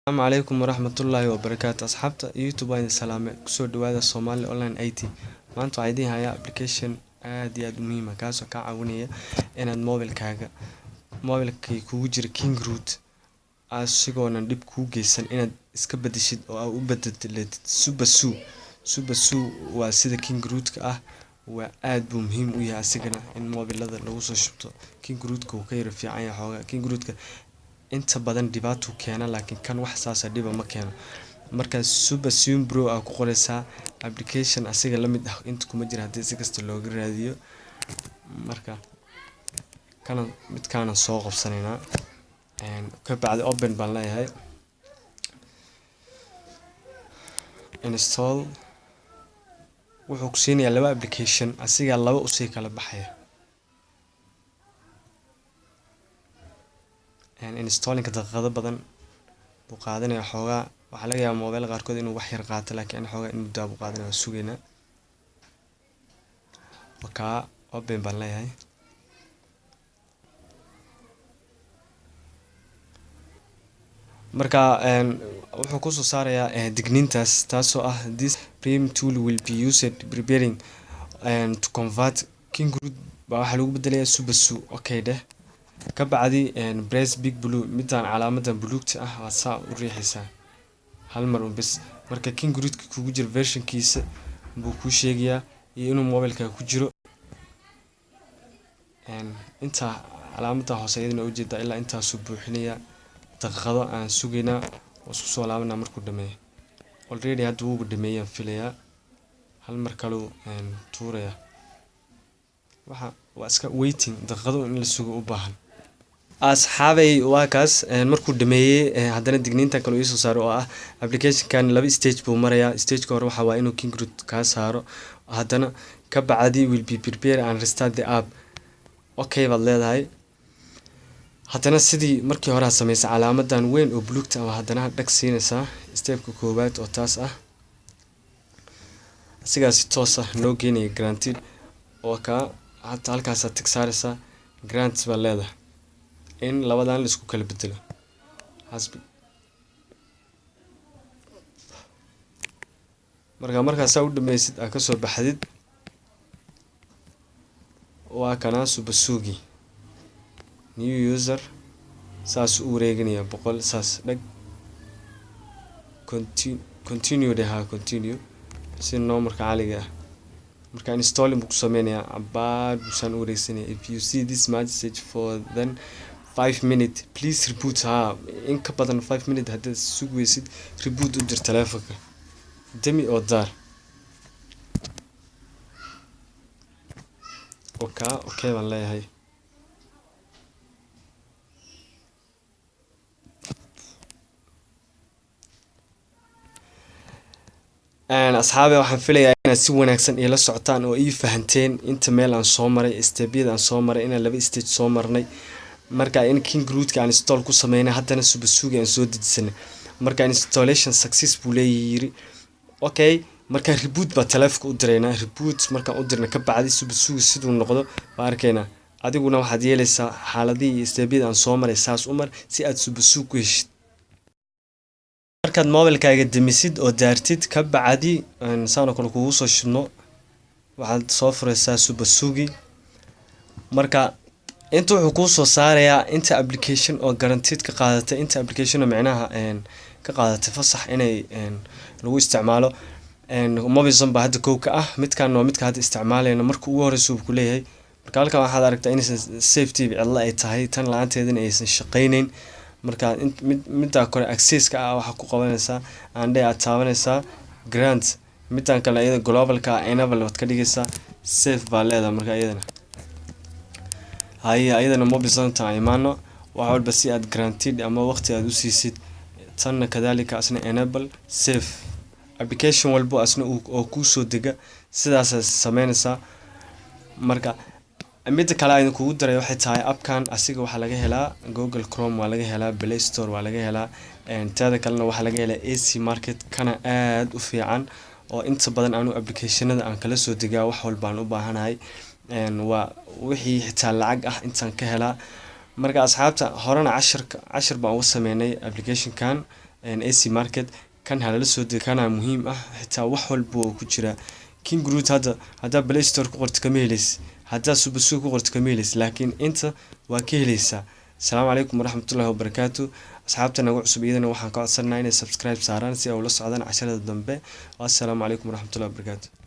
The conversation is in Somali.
Asalaamu calaykum waraxmatullaahi wabarakaatu. Asxaabta YouTube, waan idin salaamay. Kusoo dhawaada Somali Online IT. Maanta waxaa idiin hayaa application aad iyo aad u muhiim ah, kaasoo kaa caawinaya inaad mobilkaaga, mobilkii kugu jira King Root, asigoonan dhib kuu geysan, inaad iska bedeshid oo aad u bedelatid SuperSU. SuperSU waa sida King Rootka ah, waa aad buu muhiim u yahay asigana in mobilada lagu soo shubto. King Rootka wuu ka yara fiican yahay xoogaa. King Rootka inta badan dhibaatuu keena, laakiin kan wax saasa dhiba ma keeno. Marka SuperSU Pro aa ku qoreysaa. Application asiga la mid ah inta kuma jira haddii si kasta looga raadiyo. Marka kana midkaana soo qabsanaynaa, ka bacdi open baan leeyahay, install. Wuxuu ku siinayaa laba application, asigaa laba usii kala baxaya. Installing daqiiqado badan buu qaadanaya xoogaa. Waxaa laga yaabaa mobile qaarkood inuu wax yar qaato, laakiin xoogaa in muddaa buu qaadanaya. Waa sugaynaa. Wakaa, open baan leeyahay. Marka wuxuu kusoo saarayaa digniintaas, taasoo ah "This prime tool will be used preparing to convert King Root." Baa waxaa lagu bedelayaa SuperSU. Okay dheh. Ka bacdi press big blue, midaan calaamadan buluugta ah waad saa u riixaysaa hal mar un bes. Marka King Rootka kugu jiro versionkiisa buu kuu sheegayaa iyo inuu mobilka ku jiro. Intaa calaamada hoose iyadana ujeedaa, ilaa intaasuu buuxinayaa. Daqiiqado aan sugaynaa oo isku soo laabanaa markuu dhameeyo. Already hadda wuuba dhameeyaan filayaa. Hal mar kaluu tuuraya. Waxa waa iska waiting, daqiiqado in la sugo u baahan. Asxaabay, waa kaas. Markuu dhameeyey, haddana digniintan kale iisoo saaro oo ah applicationkan laba stage buu marayaa. Stageka hore waxa waa inuu King Root kaa saaro, haddana ka bacdi will be prepare and restart the app. Okay baad leedahay. Haddana sidii markii hore aad samaysay, calaamadan weyn oo buluugta ah haddana dhag siinaysaa. Stepka koowaad oo taas ah asigaasi toos ah noo geenaya guaranteed oo kaa hata halkaasaad tig saaraysaa, grant baa leedahay in labadan la isku kala bedelo. Marka markaasaa u dhameysid, aad kasoo baxdid, waa kanaa SuperSU-gii. New user saas u wareeganaya 100, saas dhag, continue dhahaa, continue si noomarka caliga ah. Marka installing buu ku sameynayaa, cabaar buusaan u wareegsanaya. "If you see this message for then 5 minute, please reboot." Ha, in ka badan 5 minute haddaad sugeysid, reboot u dir taleefonka, demi oo daar. Okay baan leeyahay. Asxaabe, waxaan filayaa inaad si wanaagsan iila socotaan oo ii fahanteen inta meel aan soo maray, stepyada aan soo maray, inaan laba stage soo marnay. Marka in King Rootka aan install ku sameynay, haddana SuperSU-ga aan soo dejisanay. Marka installation success buu leeyahay, yiri okay. Marka reboot baa taleefonka u diraynaa. Reboot markaan u dirna ka bacdi, SuperSU-ga siduu noqdo baa arkaynaa. Adiguna waxaad yeelaysaa xaaladihii iyo stepyada aan soo maray saas u mar si aad SuperSU ku heshid. Markaad mobilkaaga demisid oo daartid, ka bacdi saan oo kale kugu soo shidno, waxaad soo furaysaa SuperSU-gii. Marka inta wuxuu kuu soo saarayaa inta application oo guaranteed ka qaadatay, inta application oo micnaha ka qaadatay fasax inay lagu isticmaalo. Mobizen baa hadda kow ka ah. Midkan waa midka hadda isticmaalayno. Marka ugu horeysa uu ku leeyahay. Marka halkan waxaad aragtaa inaysan safety cidla ay tahay, tan la-aanteedana aysan shaqeyneyn. Marka mid middaa kore accesska ah waxaa ku qabanaysaa andhe, aad taabanaysaa grant. Middan kale iyada globalka enable waad ka dhigaysaa, safe baa leedahay. Marka iyadana haye, iyadana Mobizenta aan imaano. Wax walba si aad guaranteed ama waqti aad u siisid. Tanna kadalika, asna enable, safe. Application walbo asna oo kuusoo dega sidaasaad sameynaysaa. Marka midda kale aan kugu daray waxay tahay, appkan asiga waxaa laga helaa Google Chrome, waa laga helaa Play Store, waa laga helaa. Teeda kalena waxaa laga helaa AC Market, kana aad u fiican oo inta badan anu applicationada aan kala soo degaa. Wax walba aan u baahanahay waa wixii xitaa lacag ah intaan ka helaa. Marka asxaabta, horena cashirka cashir baan uga sameynay applicationkan. AC Market. Kan halala soo dego, kana muhiim ah. Xitaa wax walba oo ku jira Kingroot hadda haddaa Play Store ku qorto kama heleysid, haddaa SuperSU ku qorto kama heleysid, laakiin inta waa ka heleysaa. Asalaamu calaykum waraxmatullahi wabarakaatu. Asxaabta nagu cusub iyadana waxaan ka codsanaynaa inay subscribe saaraan si ay ula socdaan casharada dambe. Assalaamu calaykum waraxmatullahi wabarakaatu.